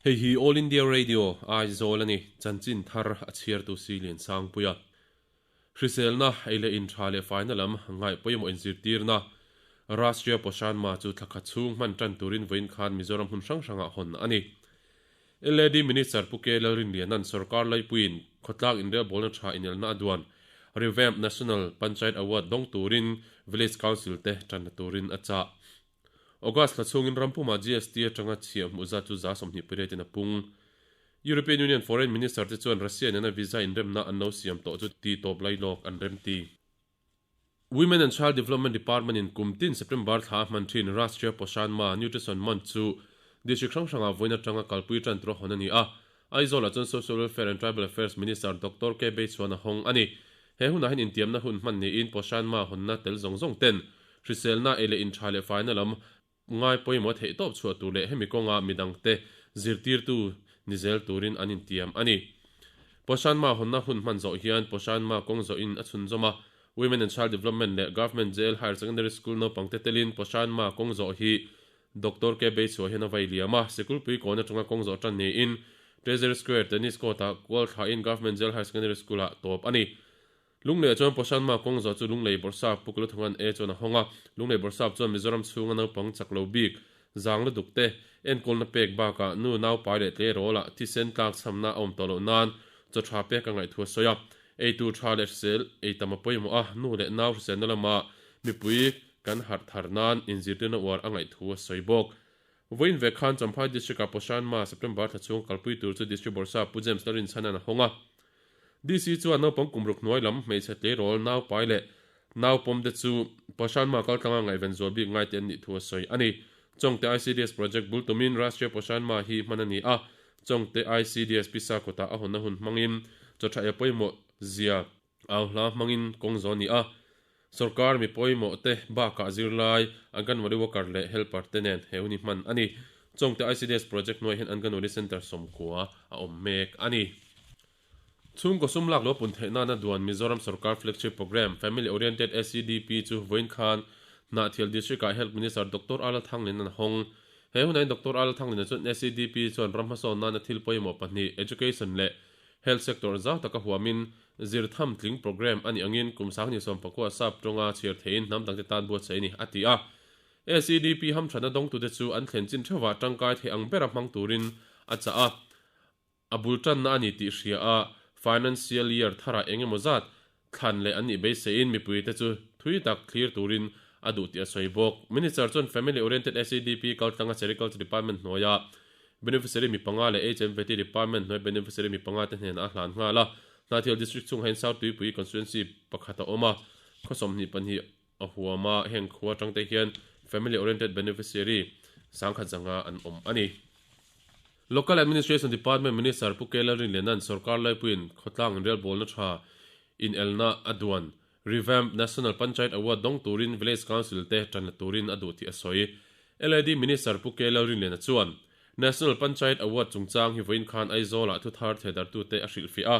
Hei hi All India Radio, Aizawl a ni, chanchin thar a chhiartu si Liansangpuia. Hriselna, ei leh in tha leh faina lam ngaih pawimawh inzirtirna, Rashtriya Poshan Maah chu thla khat chhung hman tan turin vawiin khan Mizoram hmun hrang hrangah hawn a ni. LAD Minister Pu K Lalrinliana'n sorkar laipuiin khawtlak inrelbawlna tha inelna a duan Revamp National Panchayat Award dawng turin Village Council te tanna turin a chah. August thla chhungin ram pumah GST atanga chhiah hmuh zat chu 28% in a pung. European Union Foreign Minister te chuan Russia nena visa inremna an lo siam tawh chu ti tawp lai lawk an rem ti. Women and Child Development Department in kum tin September thla a hman thin Rashtriya Poshan Maah Nutrition Month chu District hrang hrangah vawiin atanga kalpui tan tur a hawn a ni a. Aizawl-ah chuan Social Welfare and Tribal Affairs Minister Doctor K Beichuan a hawng a ni. He hunah hian intiamna hun hman niin Poshan Maah hawnna tel zawng zawng ten hriselna ei leh intha leh faina lam ngai pawimawh theih tawp chhuah tur leh hemi kawnga midangte zirtirtu ni zel turin an intiam a ni. Poshan Maah hawnna hun hman zawh hian Poshan Maah kawng zawhin a chhunzawm a, Women and Child Development leh Government Jail Higher Secondary School naupangte telin Poshan Maah kawng zawh hi Doctor K Beichhuah hian a vai liam a, Sikulpui kawn atanga kawng zawh tan niin Treasury Square Tennis Court-ah kual thlain Government Jail Higher Secondary School-ah tawp a ni. Lunglei chuan Poshanma kawng zawh chu Lunglei Bawrhsap Pu Kuluthangan E chuan a hawng a, Lunglei Bawrhsap chuan Mizoram chhunga naupang chak lo bik, zang lutuk te, enkawlna pek bakah nu naupai leh tleirawl-ah thisen tlak chhamna a awm tawh loh nan chaw tha pek a ngaih thu a sawi a. Eitur tha leh hrisel ei tam a pawimawh a, nu leh nau hriselna lama mipui kan harh thar nan inzirtirna uar a ngaih thu a sawi bawk. Vawiin ve khan Champhai District-ah Poshanma September thla chhung kalpui tur chu District Bawrhsap Pu James Larinchhana'n a hawng a. DC chuan naupang kum ruk hnuai lam hmeichhe tleirawl naupai leh naupawm te chu Poshanma kaltlanga ngaihven zual bik ngai te an nih thu a sawi a ni. Chawngte ICDS project bul tumin Rashtriya Poshan Maah hi hman a ni a, Chawngte ICDS pisa kawtah a hawnna hun hmangin chawtha e pawimawh zia au hla hmangin kawng zawh a ni a. Sorkar mi pawimawh te bakah zirlai, Anganwadi worker leh helper te nen he hun hi hman a ni. Chawngte ICDS project hnuaiah hian Anganwadi Centre 90 a awm mek a ni. Chhungkaw sum lak lo pun theih nana duan Mizoram sorkar flagship programme Family Oriented SEDP chu vawiin khan Hnahthial District-ah Health Minister Doctor Ala Thanglin an hawng. He hunah hian Doctor Ala Thanglina chuan SEDP chuan ram hmasawn nana thil pawimawh pahnih Education leh Health sector zau taka huamin zir tham tling programme a nih angin kum 2019 sap tawnga chhiar theihin hnam dangte tan buatsaih a ni, a ti a. SEDP hamthatna dawngtute chu an thlen chin theuhah tangkai theih ang bera hmang turin a chah a. A bul tanna a ni tih hria a, financial year tharah eng emaw zat thlan leh an nih beiseiin mipuite chu thui tak thlir turin a duh tih a sawi bawk. Minister chuan Family Oriented SEDP kaltlanga Sericulture Department hnuaia beneficiary mi panga leh HMVT Department hnuai beneficiary mi panga te hnenah a hlan nghal a. Hnahthial District chhungah hian South Tuipui Constituency pakhat a awm a, khaw 22 a huam a, heng khua atangte hian Family Oriented Beneficiary 10,500 an awm a ni. Local Administration Department Minister Pu K Lalrinliana'n sorkar laipuiin khawtlang inrelbawlna tha inelna a duan Revamp National Panchayat Award dawng turin Village Council te tan la turin a duh tih a sawi. LAD Minister Pu K Lalrinliana chuan National Panchayat Award chungchang hi vawiin khan Aizawl-ah thuthar thehdarhtute a hrilhfiah a.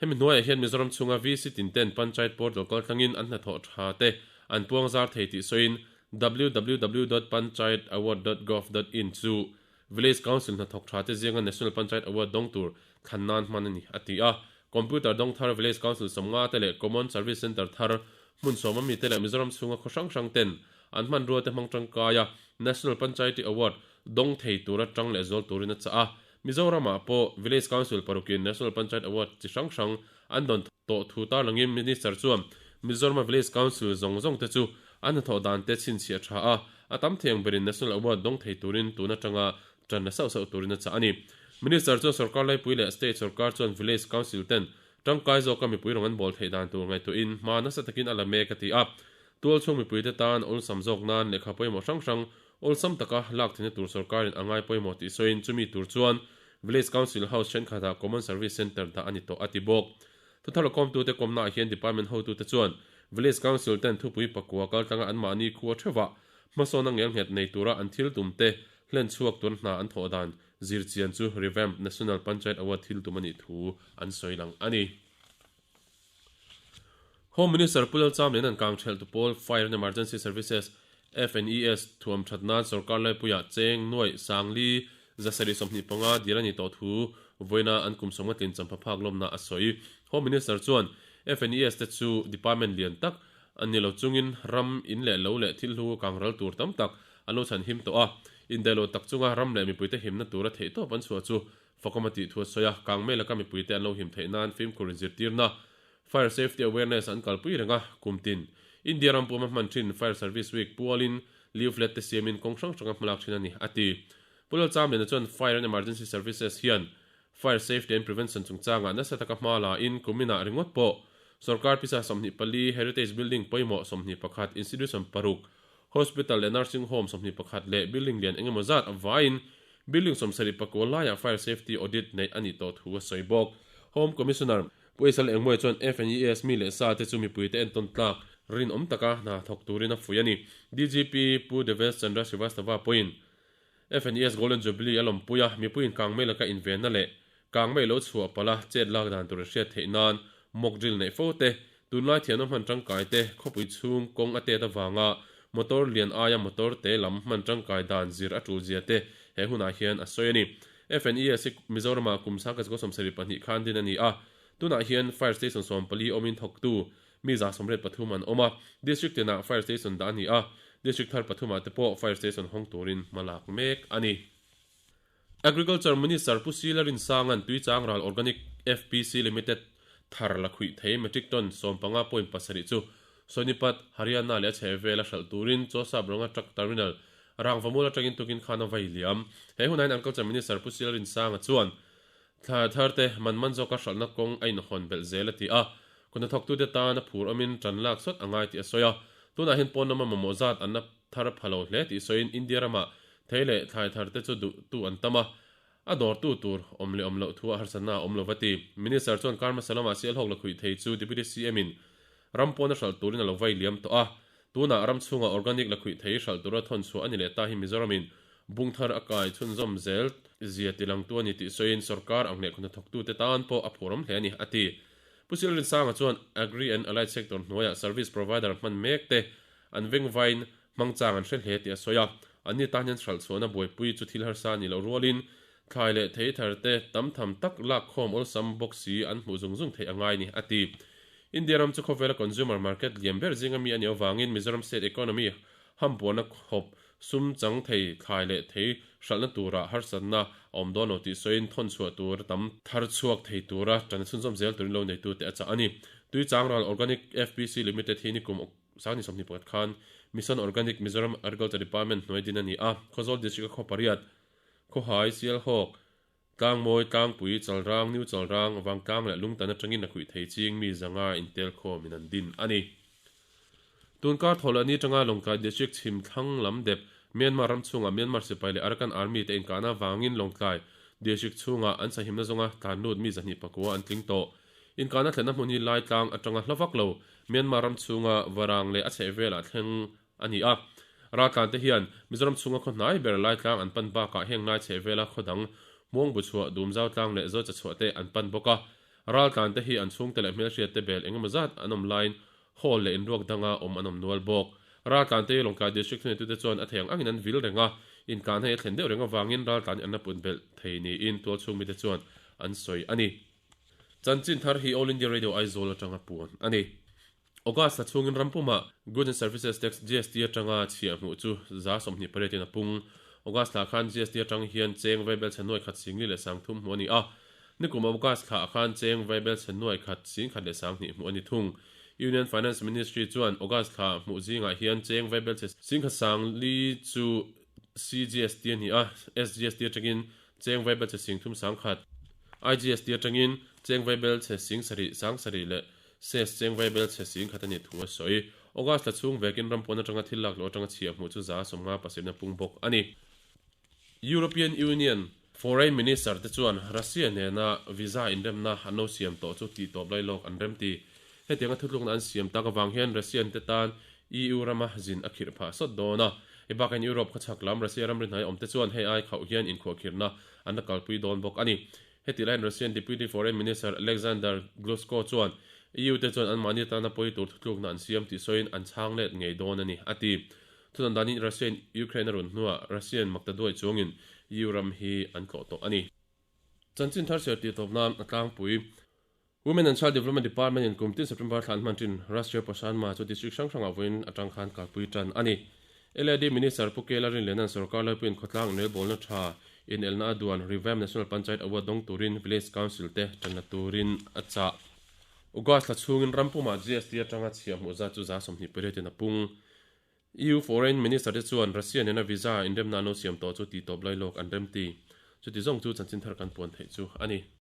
Hemi hnuaiah hian Mizoram chhunga VC tinten Panchayat Portal kaltlangin an hnathawh tha te an puang zar thei tih sawiin www dot panchayataward dot gov dot in chu Village Council hnathawk tha te zinga National Panchayat Award dawng tur thlan nan hman a ni, a ti a. Computer dawng thar Village Council 50 te leh Common Service Centre thar hmun sawm ami te leh Mizoram chhunga khaw hrang hrang ten an hmanrua te hmang tangkai a National Panchayati Award dawng thei tura tang leh zual turin a chah a. Mizoramah pawh Village Council parukin National Panchayat Award chi hrang hrang an dawn tawh thu tarlangin Minister chuan Mizorama Village Council zawng zawng te chu an hnathawh dan te chhinchhiah tha a, a tam thei ang berin National Award dawng thei turin tun atanga tan la sauh sauh turin a chah a ni. Minister chuan sorkar laipui leh State sorkar chuan Village Council ten tangkai zawka mipui rawng an bawl theih dan tur ngaihtuahin hma nasa takin a la mek a ti a. Tualchhung mipuite tan awlsam zawk nan lehkha pawimawh hrang hrang Awlsam taka lak theihna tur sorkarin a ngai pawimawh tih sawiin chumi tur chuan Village Council House thenkhatah Common Service Centre dah a ni tawh a ti bawk. Thuthar kawmtute kawmnaah hian Department hotute chuan Village Council ten thupui pakua kaltlanga anmahni khua theuhah hmasawnna ngelnghet nei tura an thil tumte hlen chhuak tur hna an thawh dan zir chian chu Revamp National Panchayat Award thil tum a nih thu an sawi lang a ni. Home Minister Pu Lalcham an kang thelh tu pawl Fire and Emergency Services, FNES, thuam that nan sorkar laipuiah cheng nuaih sangli 725 dil a nih tawh thu vawiina an kum sawmnga tlin champha phak lawmna a sawi. Home Minister chuan FNES te chu department lian tak an ni lo chungin ram in leh lo leh thil hlu kang ral tur tam tak an lo chhan him tawh a, indaih lo tak chunga ram leh mipuite himna tura theihtawp an chhuah chu fakawm a tih thu a sawi a, kangmei laka mipuite an lo him theih nan fimkhur inzirtirna Fire Safety Awareness an kalpui reng a, kum tin India ram puma hman thin Fire Service Week pualin leaflet te siamin kawng hrang hranga hmalak thin a ni, a ti. Pu Lalchamliana chuan Fire and Emergency Services hian Fire Safety and Prevention chungchangah nasa taka hma la in kuminah ringawt pawh sorkar pisa 24, Heritage Building pawimawh 21, Institution paruk, Hospital leh Nursing Home 21 leh building lian engemaw zat avaiin building 74 laiah Fire Safety Audit neih a nih tawh thu a sawi bawk. Home Commissioner Pu Isal Engmawia chuan FNES mi leh sa te chu mipuite entawn tlak rinawm taka hna thawk turin a fuih a ni. DGP Pu Devesh Chandra Srivastava pawhin FNES Golden Jubilee a lawmpui a, mipuiin kangmei laka invenna leh kangmei lo chhuah palh a chet lak dan tur a hriat theih nan mock drill neih fo te, tunlai thiamna hman tangkai te, khawpui chhung kawng a tet avanga motor lian aia motor te lam hman tangkai dan zir a tul zia te he hunah hian a sawi a ni. FNES hi Mizoramah kum 1972 khan din a ni a, tunah hian Fire Station 14 awmin thawktu mi 83 an awm a, District tinah Fire Station dah a ni a, District thar pathumah te pawh Fire Station hawng turin hma lak mek a ni. Agriculture Minister Pu Sila Rinsanga'n Tuichang Ral Organic FPC Limited thar la khuih thei metric ton 15.7 chu Sonipat, Haryana leh a chhehvel a hralh turin Chawsap Ronga Truck Terminal, Rangvamul atangin tukin khan a vai liam. He hunah hian Agriculture Minister Pu Sila Rinsanga chuan thla thar te man man zawka hralhna kawng a inhawn belh zel a ti a, kut hnathawktute tan a phur awmin tan lak sawt a ngai tih a sawi a. Tunah hian pawn lama mamawh zat an la thar pha lo hle tih sawiin India ramah thei leh thlai thar te chu duhtu an tam a, A dawrtu tur awm leh awm loh thu a harsatna a awm lo va ti. Minister chuan kar hmasa lamah Sialhawk la khuih thei chu Deputy CM in ram pawn a hralh turin a lo vai liam tawh a. Tunah ram chhungah organic la khuih thei hralh tura thawn chhuah a ni leh ta hi Mizoram in bung thar a kai chhunzawm zel zia tilangtu a ni tih sawiin sorkar ang leh khawhnathawktute tan pawh a phurawm hle a ni, a ti. Pu Silrinsanga chuan Agri and Allied Sector hnuaiah service provider hman mek te an vengvain Hmangchang an hre hle tih a sawi a, anni tan hian hralh chhuahna buaipui chu thil harsa a nih loh rualin thlai leh thei thar te tam tham tak lak khawm awlsam bawk si an hmuh zung zung theih a ngai ni, a ti. India ram chu khawvela consumer market lian ber zinga mi a nih avangin Mizoram state economy hampuahna khawp sum chang thei thlai leh thei hralhna tura harsatna a awm dawn lo tih sawiin thawn chhuah tur tam thar chhuak thei tura tan chhunzawm zel turin lo neitute a chah a ni. Tuichangral Organic FPC Limited hi nikum Sangni 21 khan Mission Organic Mizoram Agriculture Department hnuai din a ni a, Khawzawl District a khaw pariat, Khawhai, Sialhawk, Tlangmawi, Tlangpui, Chalrang, New Chalrang, Vangtlang leh Lungtan atangin a khuih thei ching mi zanga intel khawmin an din a ni. Tunkar thawhleh ni atanga Lawngtlai District chhim thlang lam dep Myanmar ram chhungah Myanmar sipai leh Arakan Army te inkahna avangin Lawngtlai District chhungah an sahimna zawnga tlan lut mi 209 an tling tawh. Inkahna thlenna hmun hi lai tlang atanga hla vak lo, Myanmar ram chhunga varang leh a chhehvelah thleng a ni a. Raltlan te hian Mizoram chhunga khaw hnai ber lai tlang an pan bakah heng lai chhehvela khaw dang Muangbu chhuah, Dumzau tlang leh Zawcha chhuah te an pan bawk a. Raltlan te hi an chhungte leh hmelhriat te bel engemaw zat an awm laiin hall leh inruak danga awm an awm nual bawk. Raltlan te hi Lawngtlai District thuneitute chuan a thei ang angin an vil reng a, inkahna hi a thlen deuh reng avangin raltlan hi an la put belh thei niin tualchhung mite chuan an sawi a ni. Chanchin thar hi All India Radio Aizawl atanga puan a ni. August thla chhungin ram pumah Goods and Services Tax, GST, atanga chhiah hmuh chu 28% in a pung. August thla khan GST atang hian cheng vaibel chhe nuai khat singli leh sangthum hmuh a ni a. Nikum August thla ah khan cheng vaibel chhe nuai khat singkhat leh sanghnih hmuh a ni thung. Union Finance Ministry chuan August thla hmuh zingah hian cheng vaibel chhe singkhat sangli chu CGST a ni a, SGST atangin Cheng Vaibel chhe sing thum sang khat, IGST atangin Cheng Vaibel chhe sing sarih sang sarih leh ses Cheng Vaibel chhe sing khat a nih thu a sawi. August thla chhung vekin ram pawn atanga thil lak loh atanga chhiah hmuh chu 57% pung bawk a ni. European Union Foreign Minister te chuan Russia nena visa inremna an lo siam tawh chu tihtawp lai lawk an remti. Hetianga thutlukna an siam tak avang hian Russian te tan EU rama zin a khirh phah sawt dawn a. Hei bakain Europe khawchhak lam Russia ramri hnai awmte chuan hei ai khauh hian inkhuahkhirhna an la kalpui dawn bawk a ni. Heti laiin Russian Deputy Foreign Minister Alexander Glushko chuan EU te chuan anmahni tana pawi tur thutlukna an siam tih sawiin an chhang let ngei dawn a ni, a ti. Thudan danin Russia-in Ukraine a run hnuah Russian makta duai chuangin EU ram hi an tlawh tawh a ni. Chanchin thar chhiar tih tawp nan a tlangpui. Women and Child Development Department in kum tin September thla an hman thin Rashtriya Poshan Maah chu district hrang hrangah vawiin atang khan kalpui tan a ni. LAD Minister Pu Kela Rinlianan sorkar laipuiin khawtlang inrelbawlna tha inelna a duan Revamp National Panchayat Award dawng turin Village Council te tanna turin a chah. August thla chhungin ram pumah GST atanga chhiah hmuh zat chu 28% in a pung. EU Foreign Minister te chuan Russia nena visa inremna an lo siam tawh chu tih tawp lai lawk an remti. Chuti zawng chu chanchin thar kan puan theih chu a ni.